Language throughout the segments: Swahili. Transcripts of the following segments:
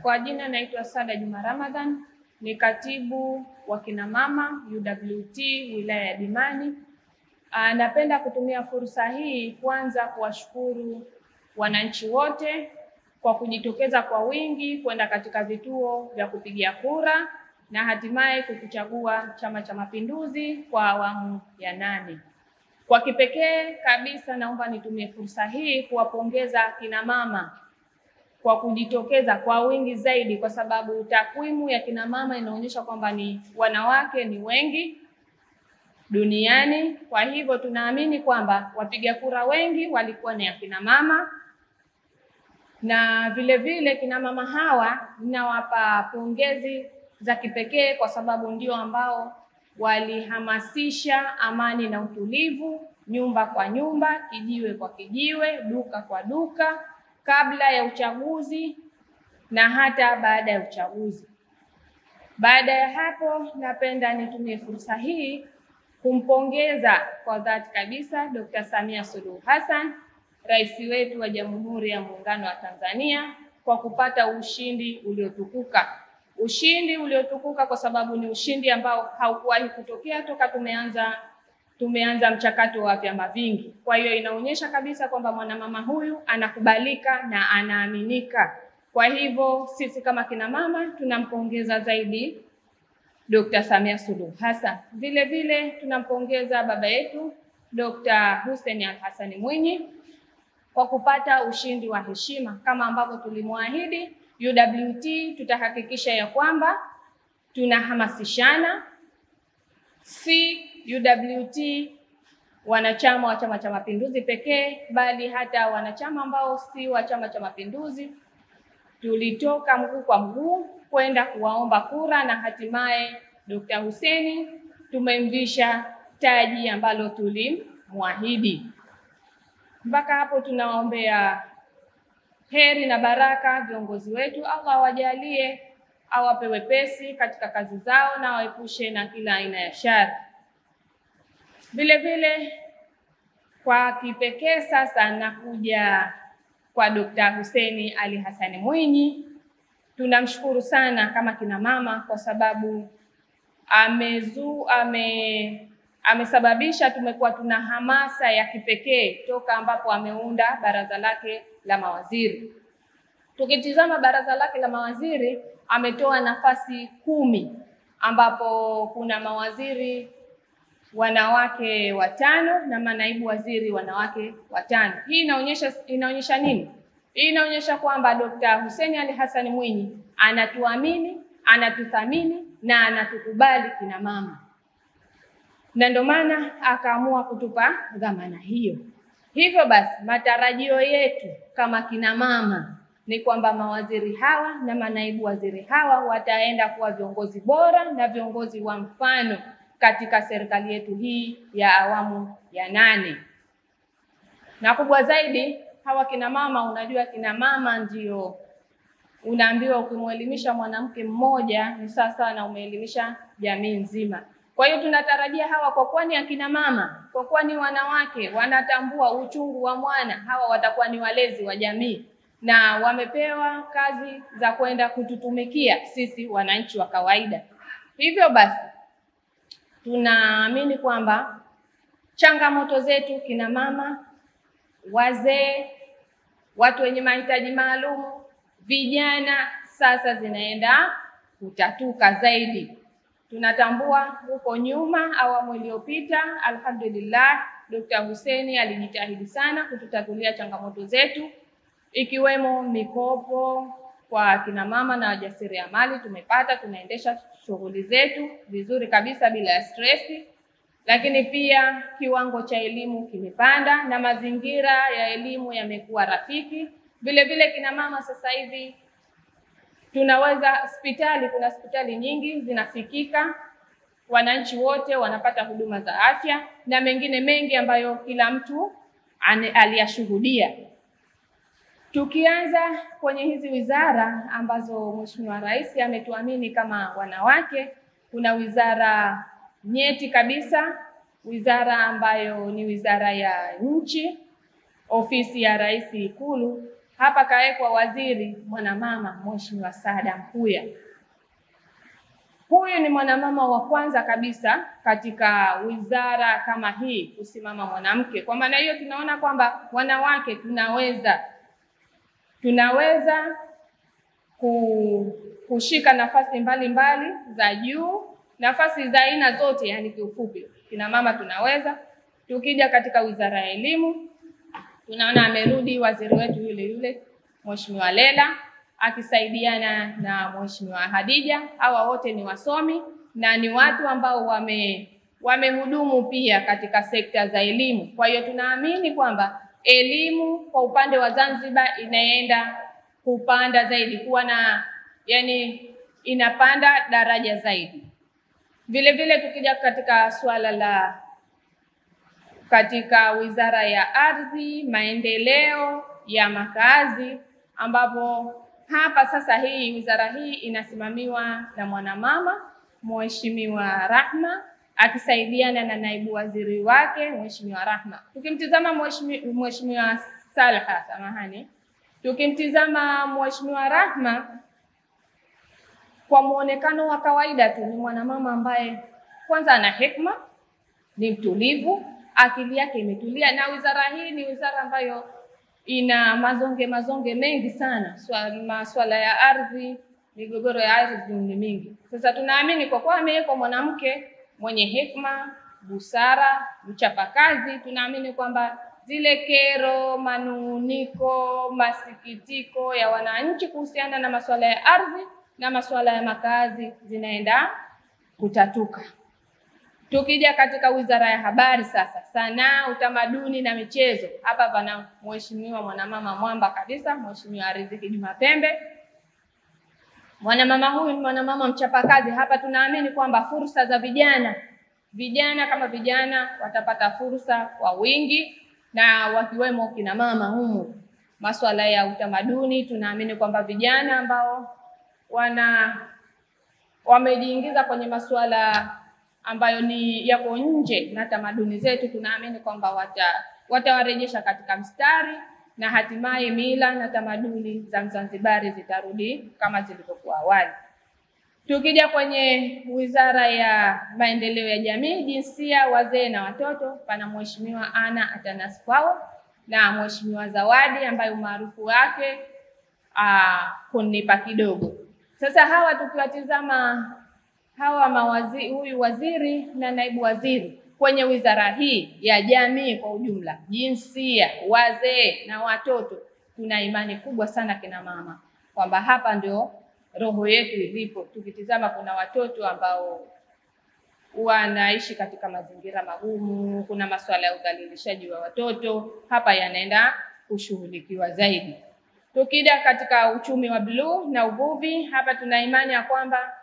Kwa jina naitwa Sada Juma Ramadhan, ni katibu wa kina mama UWT wilaya ya Dimani. Napenda kutumia fursa hii kwanza kuwashukuru wananchi wote kwa kujitokeza kwa wingi kwenda katika vituo vya kupigia kura na hatimaye kukichagua Chama cha Mapinduzi kwa awamu ya 8. Kwa kipekee kabisa naomba nitumie fursa hii kuwapongeza kina mama kwa kujitokeza kwa wingi zaidi, kwa sababu takwimu ya kina mama inaonyesha kwamba ni wanawake ni wengi duniani. Kwa hivyo tunaamini kwamba wapiga kura wengi walikuwa ni akina mama, na vile vile kina mama hawa ninawapa pongezi za kipekee kwa sababu ndio ambao walihamasisha amani na utulivu nyumba kwa nyumba, kijiwe kwa kijiwe, duka kwa duka, kabla ya uchaguzi na hata baada ya uchaguzi. Baada ya hapo, napenda nitumie fursa hii kumpongeza kwa dhati kabisa Dr. Samia Suluhu Hassan, rais wetu wa Jamhuri ya Muungano wa Tanzania, kwa kupata ushindi uliotukuka. Ushindi uliotukuka kwa sababu ni ushindi ambao haukuwahi kutokea toka tumeanza mchakato wa vyama vingi. Kwa hiyo inaonyesha kabisa kwamba mwanamama huyu anakubalika na anaaminika. Kwa hivyo sisi kama kina mama tunampongeza zaidi Dr. Samia Suluhu Hassan. Vile vile tunampongeza baba yetu Dr. Hussein Ali Hassan Mwinyi kwa kupata ushindi wa heshima. Kama ambavyo tulimwahidi UWT, tutahakikisha ya kwamba tunahamasishana, si UWT wanachama wa Chama cha Mapinduzi pekee, bali hata wanachama ambao si wa Chama cha Mapinduzi. Tulitoka mguu kwa mguu kwenda kuwaomba kura na hatimaye Dr. Hussein tumemvisha taji ambalo tulimwahidi. Mpaka hapo tunawaombea heri na baraka viongozi wetu. Allah awajalie, awape wepesi katika kazi zao na waepushe na kila aina ya shari. Vile vile kwa kipekee sasa nakuja kwa Dr. Hussein Ali Hassan Mwinyi. Tunamshukuru sana kama kina mama kwa sababu amesababisha tumekuwa tuna hamasa ya kipekee toka ambapo ameunda baraza lake la mawaziri. Tukitizama baraza lake la mawaziri, ametoa nafasi 10 ambapo kuna mawaziri wanawake 5 na manaibu waziri wanawake 5. Hii inaonyesha nini? Hii inaonyesha kwamba Dr. Hussein Ali Hassan Mwinyi anatuamini, anatuthamini na anatukubali kina mama. Na ndio maana akaamua kutupa dhamana hiyo. Hivyo basi matarajio yetu kama kina mama ni kwamba mawaziri hawa na manaibu waziri hawa wataenda kuwa viongozi bora na viongozi wa mfano katika serikali yetu hii ya awamu ya 8. Na kubwa zaidi, hawa kina mama, unajua kina mama ndio unaambiwa ukimuelimisha mwanamke mmoja ni sawa na umeelimisha jamii nzima. Kwa hiyo tunatarajia hawa, kwa kuwa ni akina mama, kwa kuwa ni wanawake, wanatambua uchungu wa mwana, hawa watakuwa ni walezi wa jamii na wamepewa kazi za kwenda kututumikia sisi wananchi wa kawaida. Hivyo basi tunaamini kwamba changamoto zetu kina mama, wazee, watu wenye mahitaji maalum, vijana, sasa zinaenda kutatuka zaidi. Tunatambua huko nyuma awamu iliyopita, alhamdulillah, Dr. Hussein alijitahidi sana kututatulia changamoto zetu, ikiwemo mikopo kwa kina mama na wajasiriamali. Tumepata, tunaendesha shughuli zetu vizuri kabisa bila stress. Lakini pia kiwango cha elimu kimepanda na mazingira ya elimu yamekuwa rafiki. Vile vile kina mama sasa hivi tunaweza hospitali, kuna hospitali nyingi zinafikika, wananchi wote wanapata huduma za afya na mengine mengi ambayo kila mtu aliyashuhudia. Tukianza kwenye hizi wizara ambazo Mheshimiwa Rais ametuamini kama wanawake, kuna wizara nyeti kabisa, wizara ambayo ni wizara ya nchi, ofisi ya Rais Ikulu. Hapa kawekwa waziri mwanamama Mheshimiwa Saada Mkuya. Huyu ni mwanamama wa kwanza kabisa katika wizara kama hii kusimama mwanamke. Kwa maana hiyo tunaona kwamba wanawake tunaweza kushika nafasi mbalimbali za juu, nafasi za aina zote, yani kiufupi kina mama tunaweza. Tukija katika wizara ya elimu tunaona amerudi waziri wetu yule yule Mheshimiwa Lela akisaidiana na Mheshimiwa Hadija. Hawa wote ni wasomi na ni watu ambao wamehudumu pia katika sekta za elimu. Kwa hiyo tunaamini kwamba elimu kwa upande wa Zanzibar inaenda kupanda zaidi, kuwa na yani inapanda daraja zaidi. Vile vile tukija katika suala la katika wizara ya ardhi, maendeleo ya makazi, ambapo hapa sasa hii wizara hii inasimamiwa na mwanamama Mheshimiwa Rahma akisaidiana na naibu waziri wake Mheshimiwa Rahma. Tukimtizama Mheshimiwa Salha, samahani, tukimtizama Mheshimiwa Rahma kwa muonekano wa kawaida tu ni mwanamama ambaye kwanza ana hekima, ni mtulivu, akili yake imetulia. Na wizara hii ni wizara ambayo ina mazonge mengi sana, masuala ya ardhi, migogoro ya ardhi ni mingi. Sasa tunaamini kwa kuwa amewekwa mwanamke mwenye hekima, busara, mchapakazi, tunaamini kwamba zile kero, manunguniko, masikitiko ya wananchi kuhusiana na masuala ya ardhi na masuala ya makazi zinaenda kutatuka. Tukija katika wizara ya habari sasa, sanaa, utamaduni na michezo, hapa pana mheshimiwa mwanamama mwamba kabisa, Mheshimiwa Riziki Juma Pembe. Mwanamama huyu ni mwanamama mchapakazi. Hapa tunaamini kwamba fursa za vijana kama vijana watapata fursa kwa wingi, na wakiwemo kina mama humu. Masuala ya utamaduni, tunaamini kwamba vijana ambao wamejiingiza kwenye masuala ambayo ni yako nje na tamaduni zetu, tunaamini kwamba watawarejesha katika mstari na hatimaye mila na tamaduni za Mzanzibari zitarudi kama zilivyokuwa awali. Tukija kwenye wizara ya maendeleo ya jamii, jinsia, wazee na watoto, pana Mheshimiwa Anna Atanas Kwao na Mheshimiwa Zawadi ambaye umaarufu wake kunipa kidogo. Sasa hawa tukiwatizama hawa huyu waziri na naibu waziri kwenye wizara hii ya jamii kwa ujumla, jinsia, wazee na watoto, tuna imani kubwa sana kina mama kwamba hapa ndio roho yetu ilipo. Tukitizama kuna watoto ambao wanaishi katika mazingira magumu, kuna masuala ya udhalilishaji wa watoto, hapa yanaenda kushughulikiwa zaidi. Tukija katika uchumi wa bluu na uvuvi, hapa tuna imani ya kwamba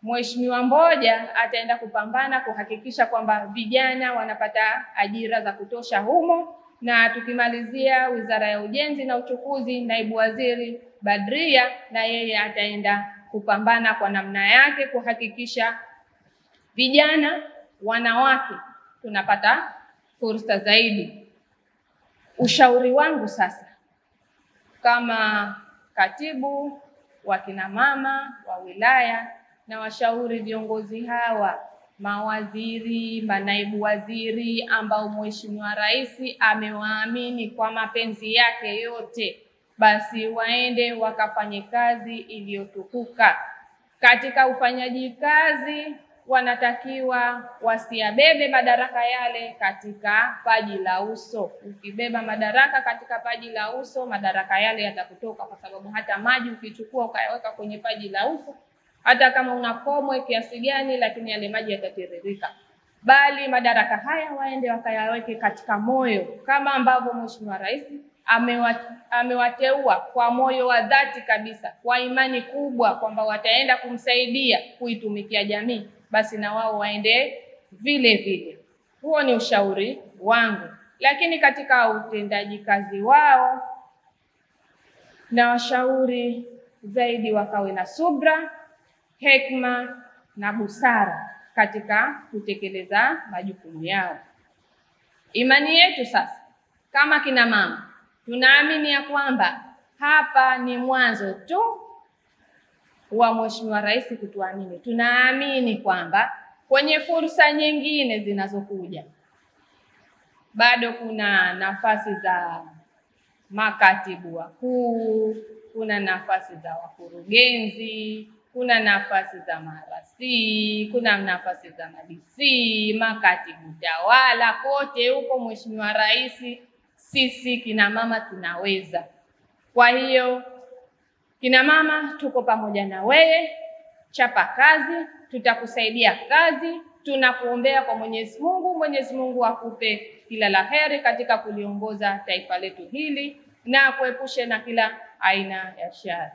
Mheshimiwa Mboja ataenda kupambana kuhakikisha kwamba vijana wanapata ajira za kutosha humo. Na tukimalizia wizara ya ujenzi na uchukuzi, naibu waziri Badria na yeye ataenda kupambana kwa namna yake kuhakikisha vijana, wanawake tunapata fursa zaidi. Ushauri wangu sasa kama katibu wa kina mama wa wilaya, na washauri viongozi hawa, mawaziri, manaibu waziri ambao Mheshimiwa Rais amewaamini kwa mapenzi yake yote, basi waende wakafanye kazi iliyotukuka. Katika ufanyaji kazi wanatakiwa wasiyabebe madaraka yale katika paji la uso. Ukibeba madaraka katika paji la uso, madaraka yale yatakutoka, kwa sababu hata maji ukichukua ukayaweka kwenye paji la uso, hata kama unakomwe kiasi gani, lakini yale maji yatatiririka. Bali madaraka haya waende wakayaweke katika moyo, kama ambavyo Mheshimiwa Rais amewateua kwa moyo wa dhati kabisa, kwa imani kubwa kwamba wataenda kumsaidia kuitumikia jamii, basi na wao waende vile vile. Huo ni ushauri wangu. Lakini katika utendaji kazi wao, na washauri zaidi wakawe na subra, hekima na busara katika kutekeleza majukumu yao. Imani yetu sasa kama kina mama, tunaamini ya kwamba Hapa ni mwanzo tu wa Mheshimiwa Rais kutuamini. Tunaamini kwamba kwenye fursa nyingine zinazokuja bado kuna nafasi za makatibu wakuu, kuna nafasi za wakurugenzi, kuna nafasi za marasi, kuna nafasi za madc, makatibu tawala. Kote huko Mheshimiwa Rais, sisi kina mama tunaweza. Kwa hiyo kina mama, tuko pamoja na wewe, chapa kazi, tutakusaidia kazi, tunakuombea kwa Mwenyezi Mungu. Mwenyezi Mungu akupe kila la heri katika kuliongoza taifa letu hili na kuepushe na kila aina ya shari.